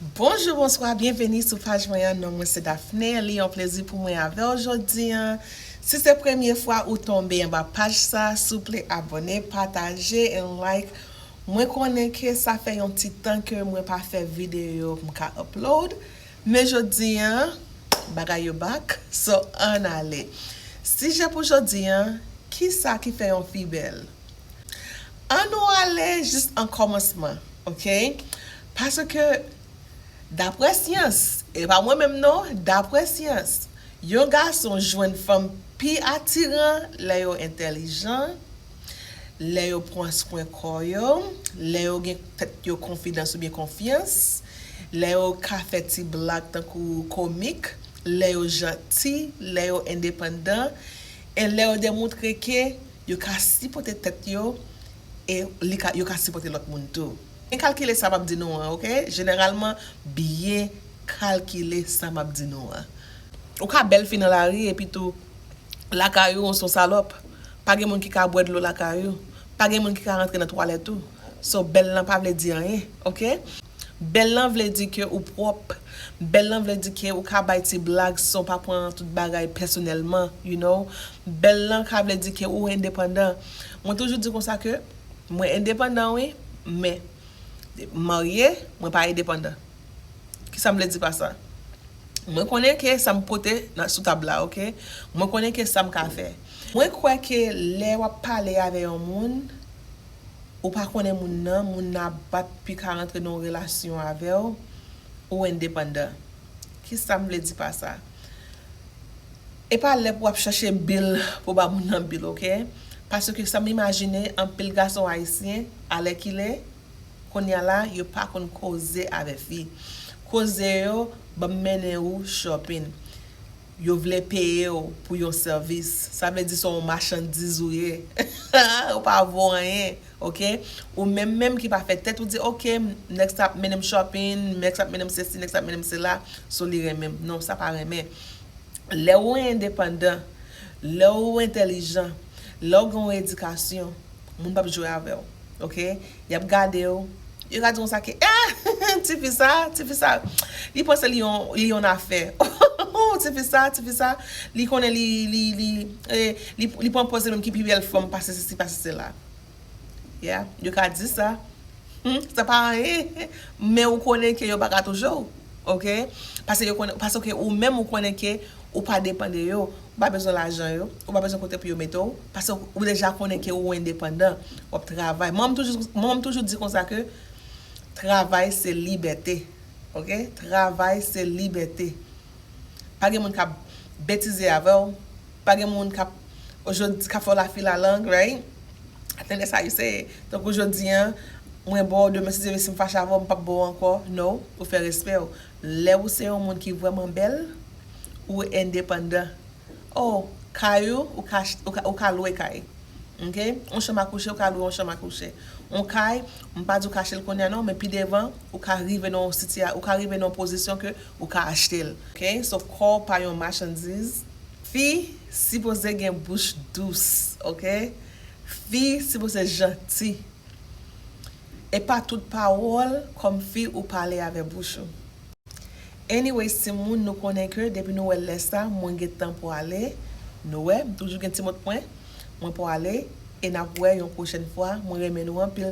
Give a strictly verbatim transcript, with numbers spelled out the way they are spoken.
Bonjou, bonswa, byenveni sou paj mwen an. Non mwen se Daphné. Li yon plezi pou mwen avè w jodi an. Si se premye fwa ou tonbe anba paj sa, souple abòne, pataje, and like. Mwen konnen ke sa fè yon ti tan ke mwen pa fè videyo pou m ka upload. Men jodi an, bagay yo back. So, ann ale. Sijè pou jodi an, kisa ki fè yon fi bèl? Ann nou ale jis an kòmansman, oke? Paske, daprè syans, e pa mwen menm non, daprè syans, yon gason jwenn fanm pi atiran lè yo entèlijan, lè yo pran swen kò yo, lè yo gen tèt yo konfidans oubyen konfyans, lè yo ka fè ti blag tankou komik, lè yo janti, lè yo endepandan, e lè yo demontre ke yo ka sipòte tèt yo, e li ka, yo ka sipòte lòt moun tou. Byen kalkile sa m ap di nou an, oke? Jeneralman, byen kalkile sa m ap di nou an. Ou ka bèl fi nan lari, epi tou, lakay ou, ou se yon salòp. Pa gen moun ki ka bwè dlo lakay ou. Pa gen moun ki ka rantre nan twalèt ou. So, bèl lan pa vle di anyen, oke? Bèl lan vle di ke ou pwòp. Bèl lan vle di ke ou ka bay ti blag san w pa pran tout bagay pèsonèlman, you know. Bèl lan ka vle di ke ou endepandan. Mwen toujou di konsa ke mwen endepandan, wi, men m marye, mwen pa endepandan. Kisa m vle di pa sa? Mwen konnen ke sa m pote nan, sou tab la, oke? Mwen konnen ke sa m ka fè. Mwen kwè ke lè w ap pale avè yon moun, ou pa konnen moun nan, moun nan ap bat pou ka rantre nan yon relasyon avè w, ou endepandan. Kisa m vle di pa sa? E pa lè pou w ap chache bil pou ba moun nan bil, oke? Paske sa m imajine, anpil gason ayisyen, alèkile, kounye a la, yo pa konn koze avè fi. Koze yo, ban m mennen ou shopping. Yo vle peye w pou yon sèvis. Sa vle di se yon machandiz ou ye. Ou pa vo anyen, oke? Ou menm menm ki pa fè tèt ou di, oke, nèg sa ap mennen m shopping, nèg sa ap mennen m sesi, nèg sa ap mennen m sela, so li renmen m. Non, sa pa renmen. Lè ou endepandan, lè ou entèlijan, lè ou gen yon edikasyon, moun p ap jwe avè w, oke? Y ap gade w, yo ka di konsa ke, ah, tifi sa, tifi sa, li panse li yon, li yon afè. Tifi sa, tifi sa, li konnen li, li, li, eh, li, li pran pòz li menm ki pi bèl fanm pase sesi, pase sela. Yeah, yo ka di sa. Hmm, sa pa anyen. Men ou konnen ke yo pa ka touche w, oke? Paske yo konnen, paske ou menm ou konnen ke ou pa depann de yo. Ou pa bezwen lajan yo. Ou pa bezwen kote pou yo mete w. Paske ou deja konnen ke ou endepandan. W ap travay. Mwen, m toujou, mwen, m toujou di konsa ke travay se libète. Oke? Travay se libète. Pa gen moun k ap betize avè w. Pa gen moun k ap, jodi, k ap fè w lafilalang, right? Tande sa, you say. Tankou jodi an, mwen ba w, demen, si Dye vle, si m fache avè w, m p ap ba w ankò. No, ou fè respè w. Lè ou se yon moun ki vrèman bèl, ou endepandan. Oh, kay ou, ou ka ach-, ou ka, ou ka lwe kay. Oke? Yon chanm a kouche, ou ka lwe yon chanm a kouche. Yon kay, m pa di w ka achte l kounye a non, men pi devan, ou ka rive nan yon sitiya-, ou ka rive nan yon pozisyon ke ou ka achte l. Oke? So, kò w pa yon machandiz. Fi sipoze gen bouch dous, oke? Fi sipoze janti. E pa tout pawòl kòm fi ou pale avè bouch ou. Anyways, timoun, nou konnen ke depi nou wè lè sa, mwen gentan pwale. Nou wè, m toujou gen ti mot mwen. Mwen pwale, e n ap wè yon pwochèn fwa. Mwen renmen nou anpil.